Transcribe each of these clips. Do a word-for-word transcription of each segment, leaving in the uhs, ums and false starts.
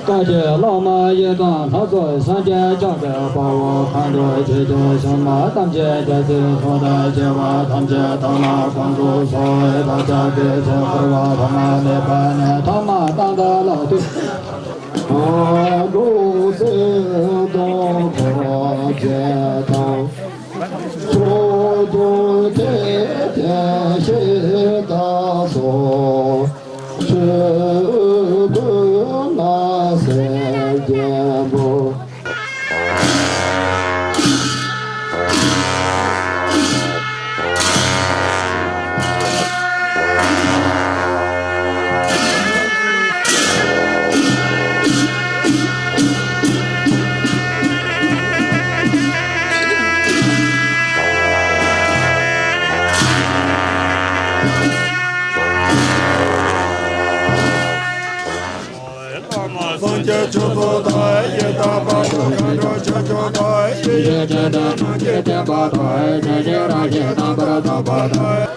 བཀའ་བརྒྱུད་བླ་མ་ཡི་དམ་ལྷ་ཚོགས་སངས་རྒྱས་ཕྱག་འཚལ་དཔའ་བོ་མཁའ་འགྲོ་ཆོས་སྐྱོང་སྲུང་མ་ཐམས་ཅད་རྒྱལ་སྲས་ཚོགས་དང་བཅས་པ་ཐམས་ཅད་དག་ལ་དགོངས་སུ་གསོལ། བདག་ཅག་གི་ཚེ་འཁོར་བ་ཐོག་མ་མེད་པ་ནས་ཐོག་མ་དང་ད་ལ་ཐུག་ཨ་ལོ་ཚེ་དང་འཁོར་བཅས་དང་། ཕྱོགས་བཅུ་ཐེག་ཆེན་ཞིང་དག་སོགས། ཆོས་སྐུ་མ་སེར་རྒྱལ་པོ། སངས་རྒྱས་ཆོས་ཚོགས་དང་ཡི་དམ་པ་དང་མཁའ་འགྲོ་ཆོས་སྐྱོང་དང་ཡི་ཡི་དེ་དག་རྣམས་ཀྱི་བསྟན་པ་དང་ཡི་དེ་བཞིན་རང་བཞིན་རྣམ་པར་དག་པ་དང་།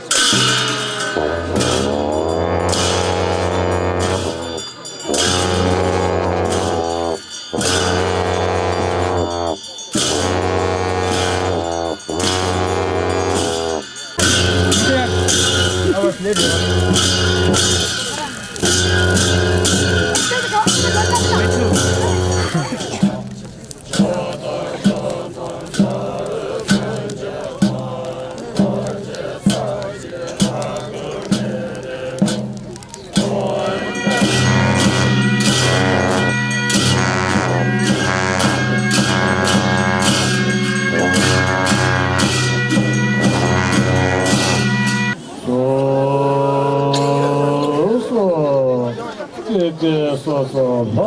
སོ་སོ་སྐྱེ་དགེ་སོ་སོ་ལྷ།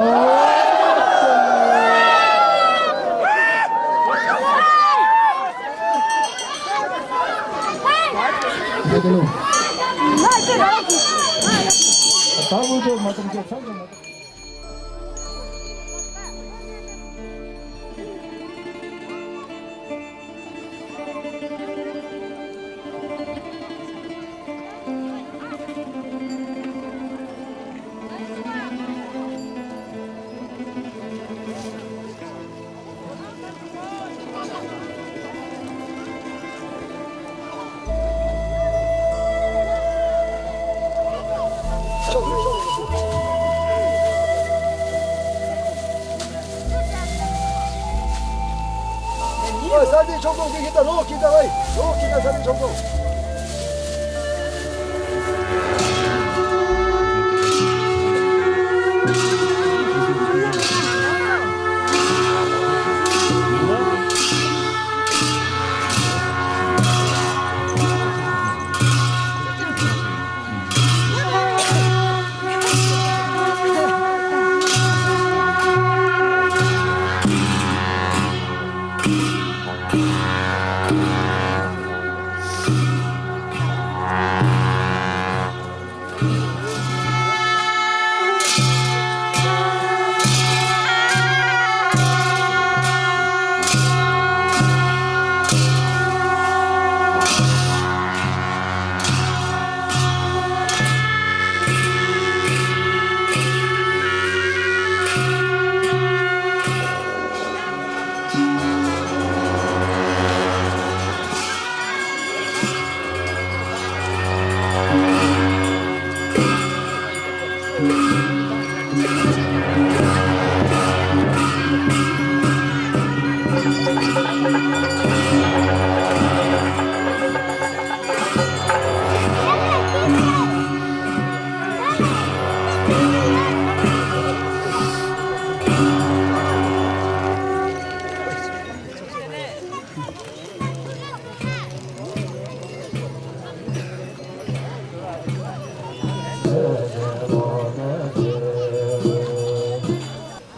ཨོ། ས་སྡེ་ཆོས་སྐྱོང་གི་ཡིན་ད། ལོ་ཁྱི་ད་ཨེ། ལོ་ཁྱི་ད་ས་སྡེ་ཆོས་སྐྱོང་།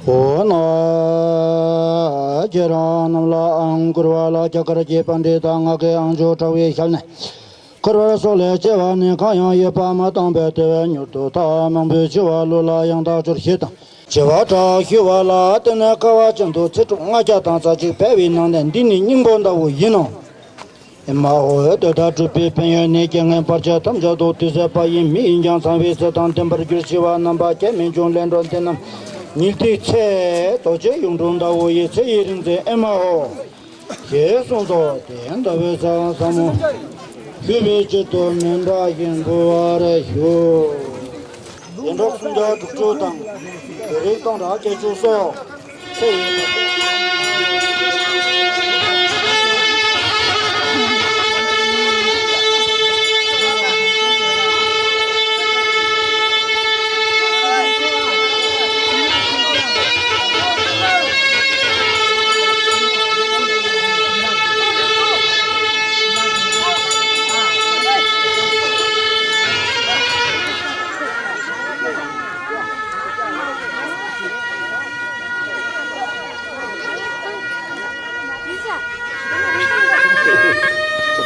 འོ་ན་ཁྱེད་རང་རྣམས་ལའང་བསྐུར་བ་ལ་རྒྱ་གར་གྱི་པཎྜི་ཏ་ལྔ་གི་ཨང་ཅོག་དྲ་བའི་ཞལ་ནས། འཁོར་བར་སོགས་ལས་སྐྱེ་བ་ནི་གང་ཡང་ཡོད་པ་མ་བཏང་བས། དེ་བས་མྱུར་དུ་ཐབས་མང་པོས་འཆི་བ་ལུས་ལ་ཡང་དག་གྱུར་ཞེས་དང་། བྱེ་བ་ཕྲག་བཞི་པ་ལ་བརྟེན་ནས་དཀའ་བ་ཅན་དུ་ཚེ་སྒྲུབ་ལྔ་བརྒྱ་དང་རྩ་གཅིག་འབད་བའི་ནང་ནས། འདི་ནི་སྙིང་པོ་ལྟ་བུ་ཡིན་ནོ། ཨེ་མ་ཧོ། དེ་ལྟར་སྒྲུབ་པའི་ཕན་ཡོན་ནི། རྐྱེན་ངན་བར་ཆད་ཐམས་ཅད་དུ་དུས་ཟད་པ་ཡིན། མི་ཡིན་ཀྱང་ཚངས་པའི་ཚེ་དང་ལྡན་པར་འགྱུར། འཆི་བ་རྣམ་པ་བརྒྱད་མི་འབྱུང་། ལན་གྲོ་འདི་རྣམས། ཉིན་ཏིག་ཚེ་རྡོ་རྗེ་གཡུང་དྲུང་ཟླ་བོ་ཡི་ཚེ་ཡི་རིང་བཙན་ཨེ་མ་ཧོ། ཞེས་གསུངས་སོ། དེ་ཡང་ཟླ་བའི་ཚེ་དབང་ཟབ་མོ་བཞུགས་པའི་དཀྱིལ་དུ་མཎྜལ་གྱིས་འབུལ་བར་ཞུ། བདེ་འགྲོ་སུམ་བརྒྱ་དྲུག་ཅུ་དང་། བོད་རིགས་སྟོང་ཕྲག་བརྒྱད་ཅུ་སོགས། ཁྱེད་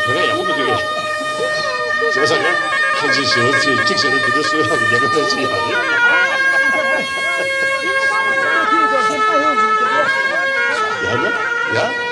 ཚོ་ཡག་པོ་མི་འདུག་གས། བྱས་ཙང་ཁ་ཆེ་ཞེ་པོ་ཅིག་གཅིག་བྱས་ན་འདི་འདྲ་གསོལ་ཡག་གི་ལས་ཀ་ལས་བྱེད་ཡག་རེད། ཡ་ན་ཡ།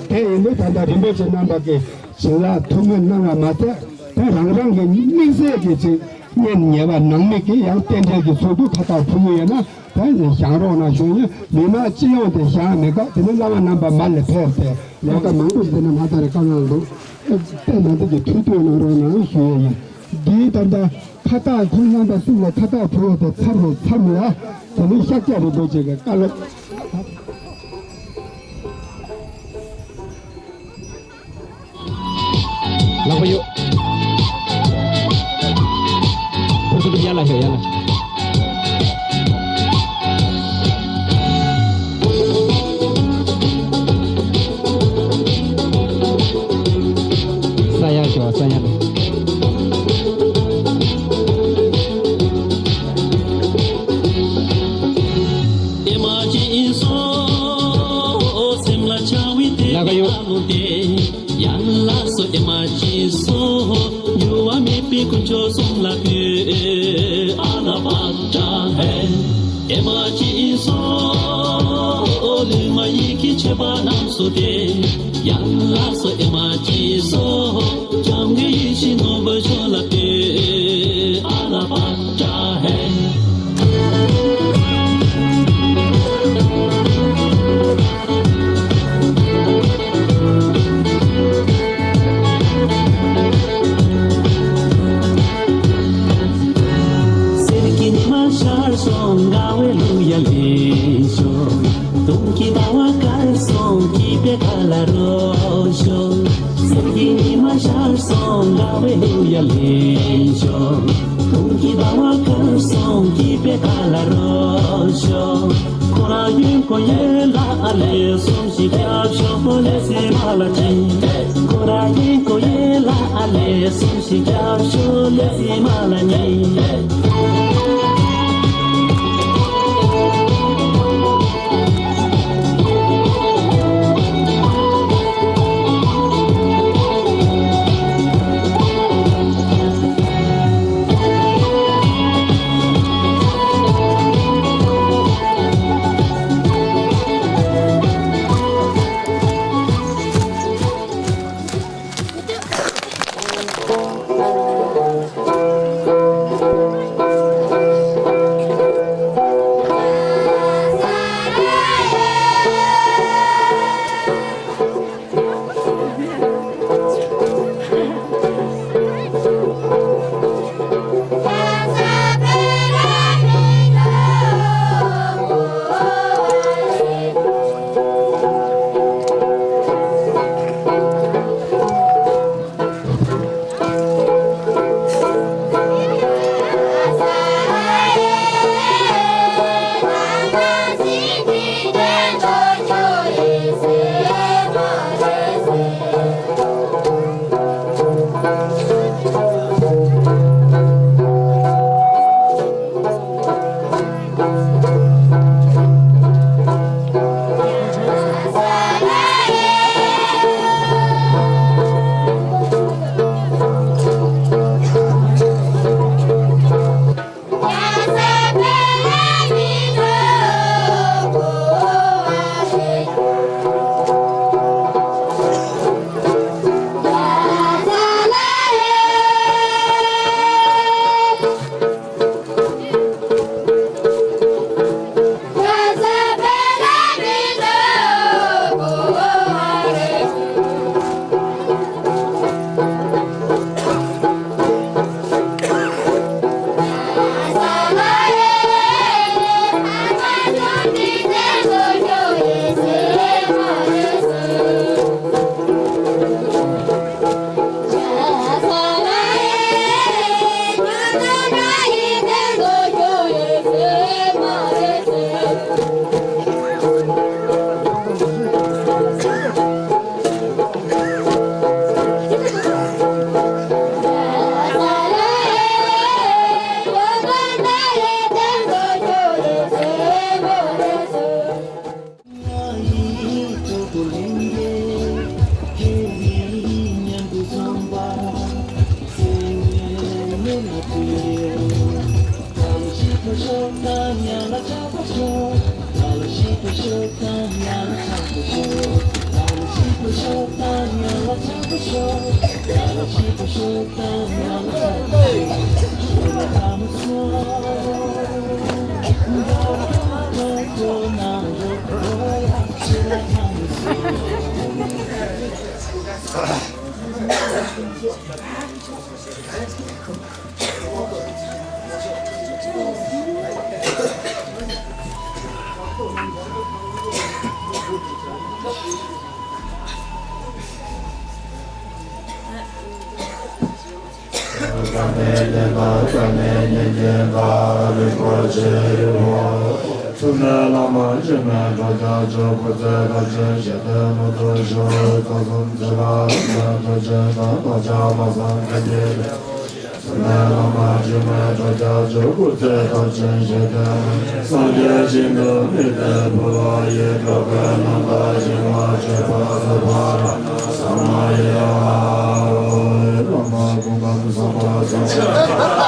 དེ་ཡིན་དུས་ད་ལྟ་རིན་པོ་ཆེ་རྣམ་པ་གིས་བྱིན་རླབས་ཐུགས་སྨོན་གནང་བ་མ་ཟད། ད་རང་རང་གི་དམིགས་བསལ་གྱི་ཅིག་གཉེན་ཉེ་བ་ནང་མི་གིས་ཡང་རྟེན་འབྲེལ་གྱི་ཚོགས་འདུ་ཁ་ཐག་ཕུལ་གྱི་ཡོད་ན། ད་བཞེངས་རོགས་གནང་ཞུ་ཡིན། མི་མང་སྤྱི་ཡོངས་དེ་བཞེངས་མི་དགའ། དེ་ནི་བླ་མ་རྣམ་པ་མར་ལ་ཕེབས་ཏེ་ལས་ཀ་མང་པོ་ཞིག་དེ་ནས་མ་དར་བའི་དཀའ་ངལ་འདུག་དཔེ་མང་པོ་གི་ཐུགས་གཏུགས་གནང་རོགས་གནང་ཞུ་ཡ་ཡིན། འདིའི་ད་ལྟ་ཁ་བཏགས་ཁོང་རྣམ་པ་གསུམ་ལ་ཁ་བཏགས་ཕུལ་བ་དེ་ཚར་རེ་མཚམས་ལ་དེ་ནི་ཤཱཀྱ་རིན་པོ་ཆེ་གི་བཀའ་སློབ། ལག་པ་གཡུག་ཕུར་ཚུགས་ཡར་ལ་ཤོག་ཡར་ལ། ས་ཡར་ཤོག་ས་ཡར་ལ། ལག་པ་གཡུག་ཡང་ལགས་སོ་ཨེ་མ་ཅི་སོ། འགྱུར་བ་མེད་པའི་དཀོན་མཆོག་གསུམ་ལ་ཕུལ། ཨ་ལ་བྷ་དྲ་ཧེ། ཨེ་མ་ཅི་སོ། ལུས་ངག་ཡིད་ཀྱི་མཆོད་པ་རྣམས་སུ་སྟེ། ཡང་ལགས་སོ་ཨེ་མ་ཅི་སོ། བྱམས་མགོན་ཡིད་བཞིན་ནོར་བུ་མཆོག་ལ་ཕུལ། ཨ་ལ་བྷ་དྲ་ཧེ། གསེར་གྱི་ཉི་མ་ཤར་སོང་། དགའ་བའི་གླུ་ཡང་ལེན་ཤོག་སྟོན་གྱི་ཟླ་བ་དཀར་སོང་། སྐྱིད་པའི་ཁ་ལ་རོལ་ཤོག་གསེར་གྱི་ཉི་མ་ཤར་སོང་། དགའ་བའི་གླུ་ཡང་ལེན་ཤོག་སྟོན་གྱི་ཟླ་བ་དཀར་སོང་། སྐྱིད་པའི་ཁ་ལ་རོལ་ཤོག་ཁོ་ར་ཡིན་ཁོ་ཡིན་ལ་ཨ་ལེ་གསུམ་ཞིག་རྒྱབ་ཤོག་ཁོ་ལེ་སི་མ་ལ་ཅི། ཁོ་ར་ཡིན་ཁོ་ཡིན་ལ་ཨ་ལེ་གསུམ་ཞིག་རྒྱབ་ཤོག་ལེ་སི་མ་ལ་ཉི། ཐུགས་ནས་བླ་མ་འཆི་མེད་གྲོལ་རྒྱལ་ཆོས་སྐུ་ཚེ་རབས་ཆེན་ཞི་བདེ་མུ་ཏོ་ཞུ། ཁམས་གསུམ་འཚོ་བ་རིན་ཆེན་མཐུ་ཆེན་དང་། བདག་ཅག་མ་སངས་རྒྱས་ཀྱི་ཐུགས་ནས་བླ་མ་འཆི་མེད་གྲོལ་རྒྱལ་ཆོས་སྐུ་ཚེ་རབས་ཆེན་ཞི་བདེ། སངས་རྒྱས་ཞིང་དུ་མི་འདའ་བུ་ལ་ཡི་འགྲོ་ཀུན་རྣམ་དག་ཞིང་ལ་སྤྱོད་པ་སོགས་པ་རབ་གནང་ས་མ་ཡ། བླ་མ་སྐུ་ཁམས་བཟང་པོ་བཟང་པོ།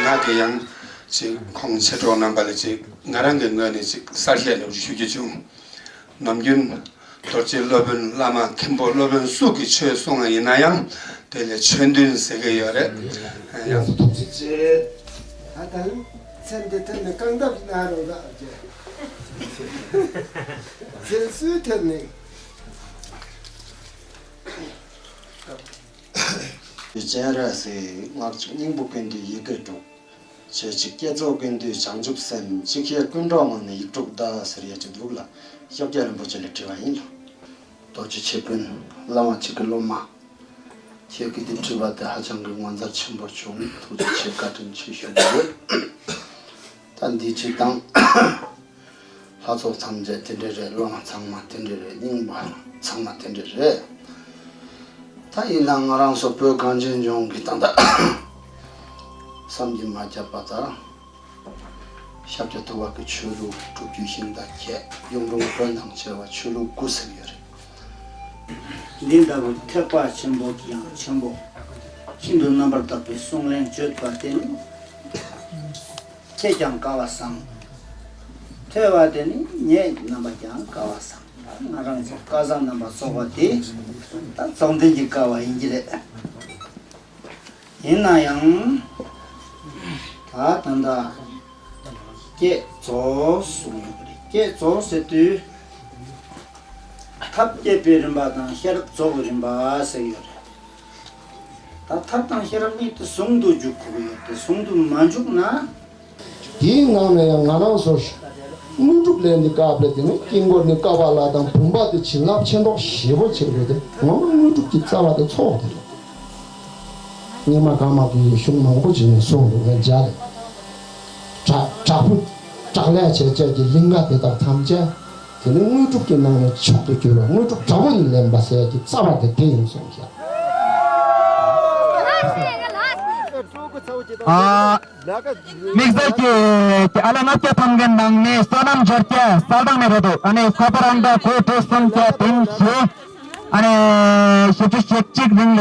ང་གི་ཡང་ཅིག་ཁོང་མཆེད་གྲོགས་རྣམ་པ་ལ་ཅིག་ང་རང་གི་ངོས་ནས་ཅིག་གསལ་བཤད་ལེགས་ཤོས་ཞུ་རྒྱུ་བྱུང་། ནམ་རྒྱུན་རྡོ་རྗེ་སློབ་དཔོན་བླ་མ་མཁན་པོ་སློབ་དཔོན་སུ་གིས་ཆོས་གསུངས་པ་ཡིན་ན་ཡང་དེ་ལ་ཆོས་འདུན་ཟེར་གྱི་ཡོད་རེད། ཡང་སུ་ཐུགས་རྗེ་ཆེ། ད་ལྟ་མཚན་འདི་ཐོན་ནས་རྐང་སྟབས་ན་རོ་ལ་རྗེ། མཚན་སུའི་ཐོན་ནས། སྤྱན་རས་གཟིགས། སྔགས་ཀྱི་སྙིང་པོ་ཀུན་འདུས་ཡི་གེ་དྲུག་ཆོས་ཀྱི་བསྐྱེད་རྫོགས་ཀུན་འདུས་བྱང་ཆུབ་སེམས། གཅིག་ཤེས་ཀུན་གྲོལ་ངང་ནས་ཡིག་དྲུག་བཟླ། ཟེར་ཡ་ཅིག་འདུག་ལ། ཤཱཀྱ་རིན་པོ་ཆེ་ལ་དྲིས་པ་ཡིན་ལ། རྡོ་རྗེ་ཆོས་དཔོན་བླ་མ་གཅིག་གི་སློབ་མ། ཁྱེད་ཀྱིས་དེ་དྲིས་པ་དེ་ཧ་ཅང་གི་ངོ་མཚར་ཆེན་པོ་བྱུང་། ཐུགས་རྗེ་ཆེ། བཀའ་དྲིན་ཆེ་ཞུ་གི་ཡོད། ད་འདི་གཅིག་དང་། ལྷ་ཚོགས་ཐམས་ཅད་དེ་འདྲ་རེད། སློབ་མ་ཚང་མ་དེ་འདྲ་རེད། རྙིང་པ་ཚང་མ་དེ་འདྲ་རེད། ད་ཡིན་ན་ང་རང་ཚོ་བོད་གངས་ཅན་ལྗོངས་ཀྱི་ད་ལྟ་བསམ་གྱིས་མ་ཁྱབ་པ་དང་། ཤཱཀྱ་ཐུབ་པ་གི་ཆོས་ལུགས་སྒྲུབ་བརྒྱུད་ཤིང་རྟ་བརྒྱད། གཡུང་དྲུང་བོན་དང་བཅས་པ་ཆོས་ལུགས་དགུ་ཟེར་གྱི་ཡོད་རེད། འདི་ལྟ་བུའི་ཐེག་པ་ཆེན་པོ་ཡང་ཆེན་པོ། ཤིན་ཏུ་རྣམ་པར་དག་པའི་གསུང་གླེང་བརྗོད་པ་དེ་ནི། ཁྱེད་ཀྱང་སྐལ་བ་བཟང་། ཐོས་པ་དེ་ནི་ངེད་རྣམ་པ་ཀྱང་སྐལ་བ་བཟང་། ང་རང་ཚོ་སྐལ་བཟང་རྣམ་པ་ཚོགས་པ་དེ་ད་རྫོགས་ལྡན་གྱི་སྐལ་བ་ཡིན་གྱི་རེད། ཡིན་ན་ཡང་ད་ད་ལྟ་བསྐྱེད་རྫོགས་གསུངས་ཡོད་པ་རེད། བསྐྱེད་རྫོགས་ཟེར་དུས་ཐབས་བསྐྱེད་པའི་རིམ་པ་དང་ཤེས་རབ་རྫོགས་པའི་རིམ་པ་ཟེར་གྱི་ཡོད་རེད། ད་ཐབས་དང་ཤེས་རབ་གཉིས་དེ་ཟུང་དུ་འཇུག་དགོས་ཀྱི་ཡོད་དེ། ཟུང་དུ་མ་འཇུག་ན། དེའི་ནང་ནས་ཡང་ང་རང་ཚོ་དངོས་གྲུབ་ལེན་ནི་དཀའ་བས། དེ་ནི་དཀྱིལ་འཁོར་ནི་ཀ་པཱ་ལ་དང་བུམ་པ་དེ་བྱིན་རླབས་ཆེ་མདོག་ཞེ་པོ་བྱེད་དགོས་ཏེ། ངོ་མ་དངོས་གྲུབ་ཀྱི་རྩ་བ་དེ་ཚོགས་དེ་རེད། སྔོན་མ་གང་མ་གི་གཞུང་མང་པོ་ཅིག་ནས་གསུངས་འདུག་ངས་མཇལ་རེད། དྲག་དྲག་པོ་དྲག་ལས་བྱས་བྱས་ཀྱི་ལིང་ག་དེ་དག་ཐམས་ཅད་དེ་ནི་དངོས་གྲུབ་ཀྱི་ནང་ནས་མཆོག་ཏུ་གྱུར་པ་དངོས་གྲུབ་དྲག་པོ་ནི་ལེན་པ་ཟེར་གྱི་རྩ་བ་དེ་དེ་ཡིན་གསུངས་ཤག་ཨ། དམིགས་བསལ་གྱི་ཨ་ལ་ལྔ་བརྒྱ་ཐམ་གྱི་ནང་ནས་བསོད་ནམས་འབྱོར་རྒྱུ་གསལ་བཏང་ནས་རེད་འདུག་ཨ་ནི་ས་པ་རང་ད་གོ་དྲུག་གསུམ་བརྒྱ་བདུན་བཞི། ཨ་ནི་བཞི་བཅུ་ཞེ་གཅིག་རིང་ལ་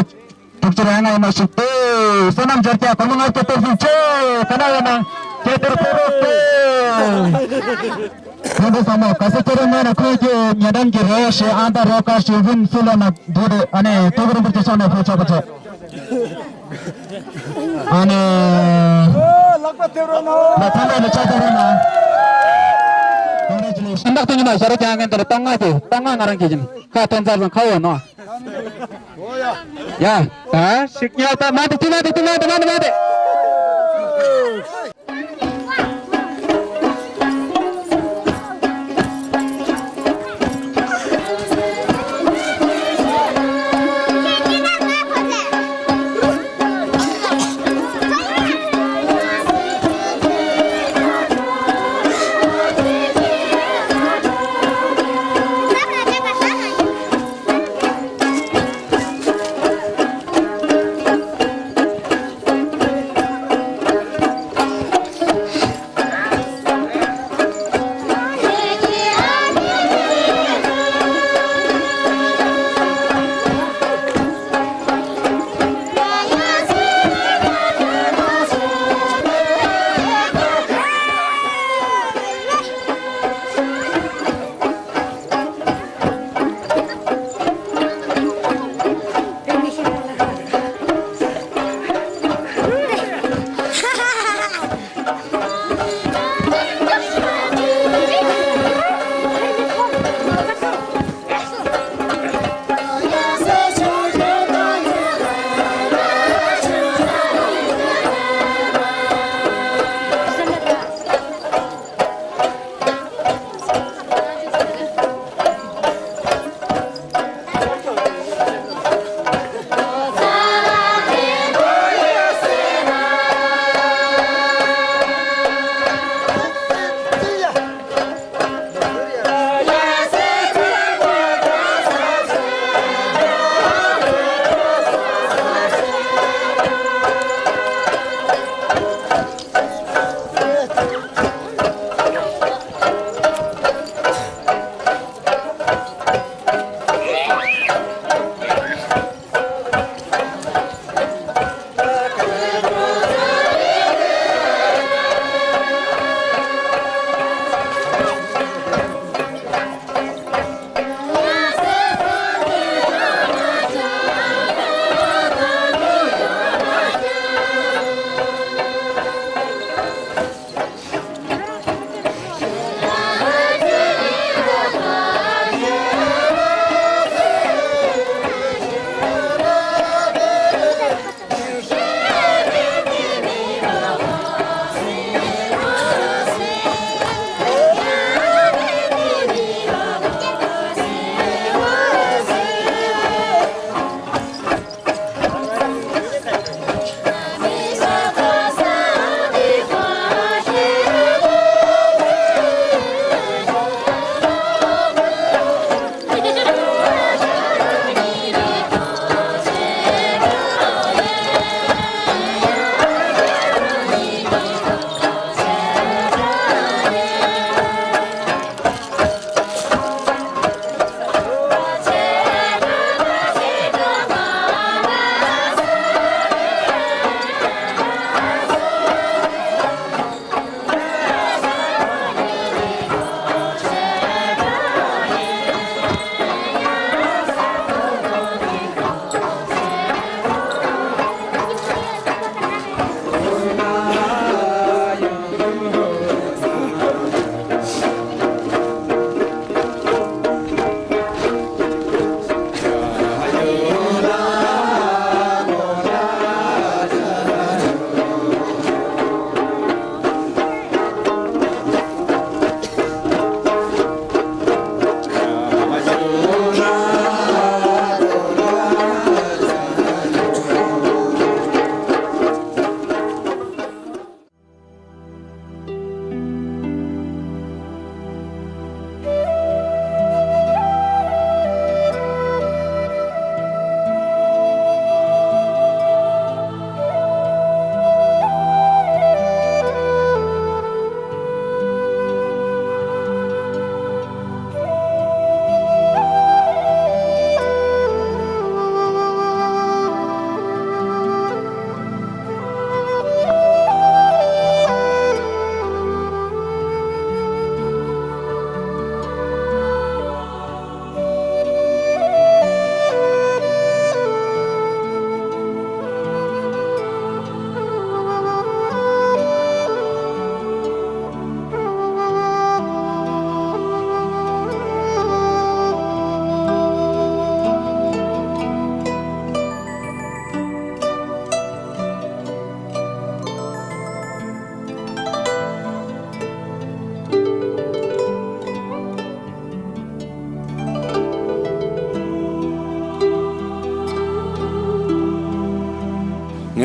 དྲུག་ཅུ་རེ་ལྔ་ཡིན་ནོ་ཞིག་སྟེ། བསོད་ནམས་འབྱོར་རྒྱུ་སྒོར་མོ་ལྔ་བརྒྱ་སྟོབས་ཤུགས་ཆེ། ག་ན་ཡོད་ན་ཁྱེད་དེར་ཕེབས་རོགས་གནང་། ཁོང་ཚོ་ཚང་མ་ག་ས་ཁྱེད་རང་ངོས་ནས་ཁོང་གི་ཉེ་འགྲམ་གྱི་རོགས་ཞེས་ཨང་དང་རོགས་དཀར་ཞེས་འཛིན་སུ་ལ་ན་འདུག་རེད། ཨ་ནི་སྟོབས་རིན་པོ་ཆེ་ཕྱག་ནས་ཕེབས་ཆོག་པ་བྱས། ཨ་ནི། ལ་ཐང་ལ་ལ་ཆ་ཐོ་རོ་ན། གོང་རེ་ཅི་ལེ་ཤིན་ཏག་ཏུ་ཉི་མ་ཤ་རུ་ཀྱང་ངན་དུ་ལ་སྟོང་ལྔ་དེ་སྟོང་ལྔ་ང་རང་གི་ཅིན་ཁ་ཐོན་ཚར་སོང་ཁ་འོ་ནོ། ཡ། ད་ཤིག་ཉལ་ད་མ་དེ་དེ་མ་དེ་དེ་མ་དེ་མ་དེ་མ་དེ།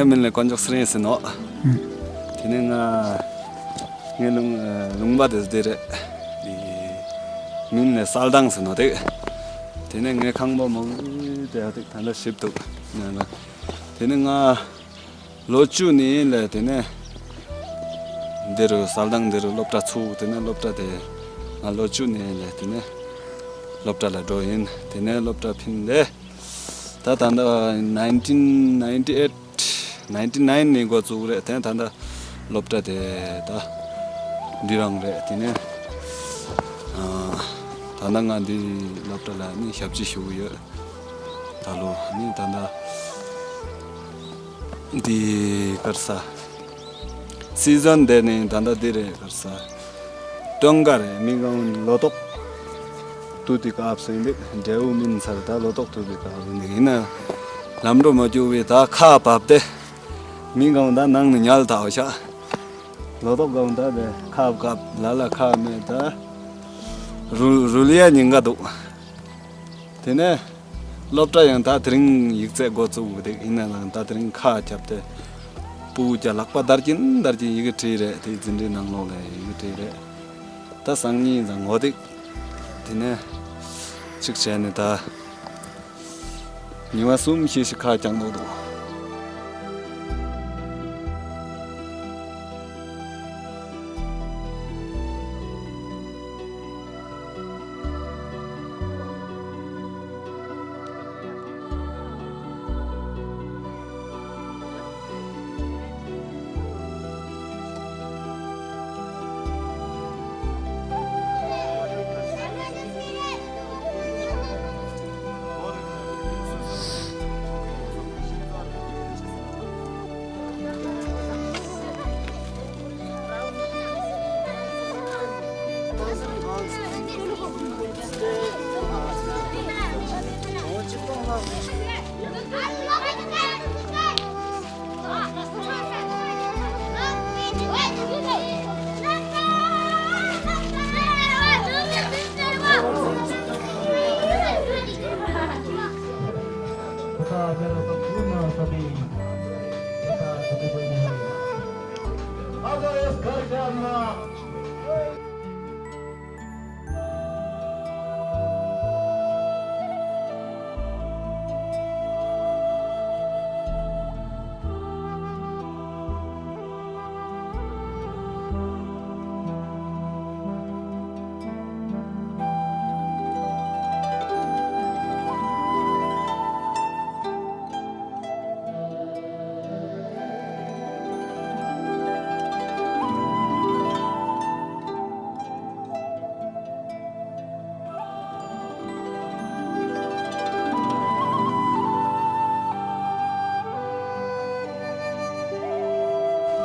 ངའི་མིང་ལ་དཀོན་མཆོག་ཚེ་རིང་ཟེར་ནོ། དེ་ནས་ང་ངའི་ལུང་ལུང་པ་དེ་འདི་རེད། དེ་མིང་ལ་གསལ་ཐང་ཟེར་ནོ་དེ། དེ་ནས་ངའི་ཁང་པ་མང་པོ་དེ་ཡ་དེ་ད་ལྟ་ཞིབ་འདུག། དེ་ནས་ང་ལོ་བཅུ་ནས་ལས་དེ་ནས་འདི་རུ་གསལ་ཐང་འདི་རུ་སློབ་གྲྭ་ཚུགས། དེ་ནས་སློབ་གྲྭ་དེ་ང་ལོ་བཅུ་ནས་ལས་དེ་ནས་སློབ་གྲྭ་ལ་འགྲོ་ཡིན། དེ་ནས་སློབ་གྲྭ་ཕིན་ལས། ད་ད་ལྟ་nineteen ninety eight, ninety nine ནས་འགོ་བཙུགས་རེད། དེ་ད་ལྟ་སློབ་གྲྭ་དེ་ད་འདི་རང་རེད། དེ་ནས་ཨ་ད་ལྟ་ང་འདི་སློབ་གྲྭ་ལ་ནི་ཞབས་ཕྱི་ཞུ་གི་ཡོད། ད་ལོ་ནི་ད་ལྟ་འདི་གར་ས་སི་ཛོན་དེ་ནི་ད་ལྟ་འདི་རེད། གར་ས་སྟོན་ཀ་རེད། མི་གང་ལོ་ཏོག་དུ་དེ་སྐབས་སུ་ཡིན་པས་འབྲས་བུ་སྨིན་ཚར། ད་ལོ་ཏོག་དུ་དེ་སྐབས་ཡིན་ནི་ཡིན་ན་ལམ་འགྲོ་མ་བཅུག་པའི་ད་ཁ་བབས་ཏེ་མི་གང་ད་ནང་ནས་ཉལ་ཐག་ཤག། ལོ་ཏོག་གང་ད་དེ་ཁ་བབས་ལ་ལ་ཁ་མེད། ད་རུལ་རུལ་ཡ་ཉེན་ཁ་འདུག། དེ་ནས་སློབ་གྲྭ་ཡང་ད་དེ་རིང་ཡིག་ཚད་འགོ་བཙུགས་འདུག། ཡིན་ན་ནང་ད་དེ་རིང་ཁ་བརྒྱབ་སྟེ་སྤུ་གུ་ལག་པ་འདར་གྱིན་འདར་གྱིན་ཡི་གེ་བྲིས་རེད། དེ་འཛིན་གྲྭའི་ནང་ལོགས་ལ་ཡི་གེ་བྲིས་རེད། ད་སང་ཉིན་ད་ངོ་དེ་དེ་ནས་གཅིག་བྱས་ནས་ད་ཉི་མ་གསུམ་ཞིག་ཞིག་ཁ་བརྒྱབ་འདུག།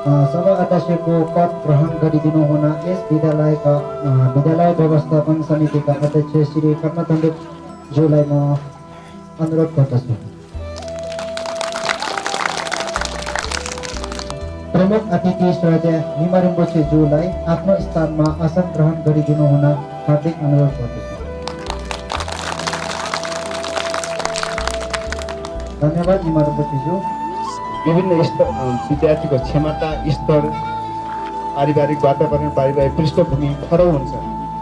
अ, सभा अध्यक्ष को पद ग्रहण गरिदिनु हुन। यस विद्यालयका, अ, विद्यालय व्यवस्थापन समितिका अध्यक्ष श्री कर्णचन्द्र ज्यूलाई म अनुरोध गर्दछु। प्रमुख अतिथि श्रद्धेय निमा रिम्पोछे ज्यूलाई आफ्नो स्थानमा आसन ग्रहण गरिदिनु हुन हार्दिक अनुरोध गर्दछु। धन्यवाद निमा रिम्पोछे ज्यू। विभिन्न स्तर, अ, विद्यार्थीको क्षमता स्तर, पारिवारिक वातावरण, पारिवारिक पृष्ठभूमि फरक हुन्छ।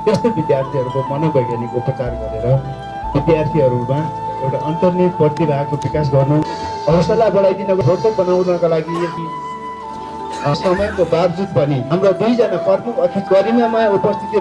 त्यस्तो विद्यार्थीहरूको मनोवैज्ञानिक उपचार गरेर विद्यार्थीहरूमा एउटा अन्तर्निहित प्रतिभाको विकास गर्नु, हौसला बढाइदिनको, रोचक बनाउनका लागि यदि, अ, समयको बावजुद पनि हाम्रा दुईजना प्रमुख अतिथि गरिमामय उपस्थिति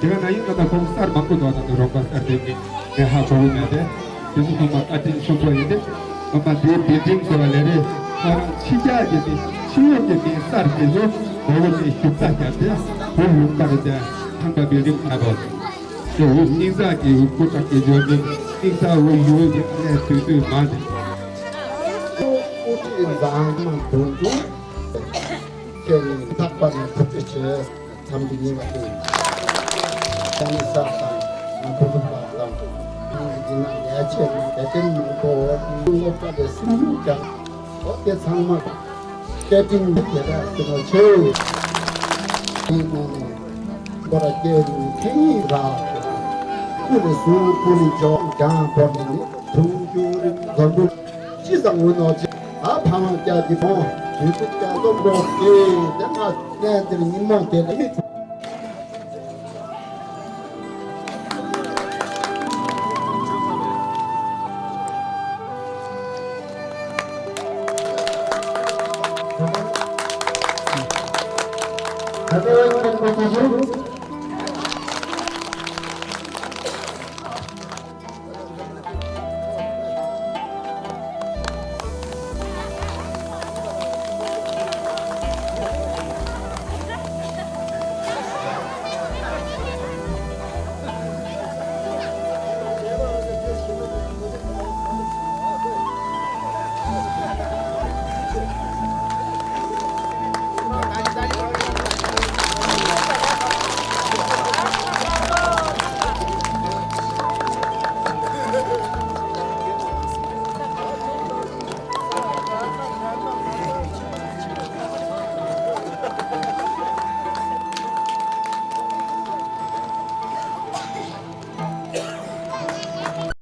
དེ་ག་ན་ཡིན་ན་ད་ཁོང་གསར་མང་པོ་འདུག་ད་ནི་རོགས་པ་གསར་དེ་མིན་ངས་ཧ་གོ་གི་མེད་དེ། དེ་ཚོ་ཚང་མ་བཀའ་དྲིན་ཆེན་པོ་ཡིན་ཏེ། ཨ་མ་དེའི་བིལ་ཌིང་ཟེར་བ་ལས་རེད། ཁོ་རང་ཕྱི་རྒྱལ་གྱི་དེ་ཕྱི་ཡུལ་གྱི་དེ་གསར་དེ་ཚོ་མོ་བོ་དེ་ཞུགས་ས་བརྒྱབ་སྟེ་བོད་ལུང་པར་དེ་ཁང་པ་བིལ་ཌིང་ཁ་བ་དེ་འུ་སྙིང་ཚགས་ཀྱི་འུ་སྐུ་དྲག་གི་འཇོན་མི་སྙིང་ཚགས་འུ་ཡུལ་གྱི་ཨ་ནེ་དུས་དུས་མ་དེ། ཨུ་ཏི་འཛམ་མང་དུ་འདུག་ཁྱེད་ནི་ཐག་པ་ནས་ཐུགས་རྗེ་ཆེ། འཚམས་འདྲི་ཉིན་ལ་ལྟོས། ཀྱང་ས་དང་ང་བུ་ཕྲུག་པ་དང་ང་འདི་ན་ལས་བྱེད་ནང་བདེ་སྐྱིད་མང་པོ་སློབ་གྲྭ་ལས་སྲིད་ཇུས་ཀྱང་འོ་དེ་ཚང་མ་སྐད་འཕྲིན་དེ་དག་ཟེར་བ་ཆེ། དེ་ནས་ནས་འགོ་ར་སྐྱེ་རུ་ཐེངས་གཉིས་ར་སྐུ་ལས་ཟུར་སྐུ་ལས་འཇོག་ཀྱང་བོར་ནས་ནི་དུང་རྒྱུ་རིག་འཛོམས་འདུ། ཅི་ཟ་འུ་ནོ་ཅི། ཨ་ཕ་མ་སྐྱ་གི་མོ་དུས་ཚོད་སྐྱ་སྟོབས་འགྲོ་སྟེ་དེ་ང་གནས་འདིར་ཉིན་མོ་དེ་ལ་མི། ད་ལྟ་ཡང་ཁྱེད་པ་ཁ་ཤས།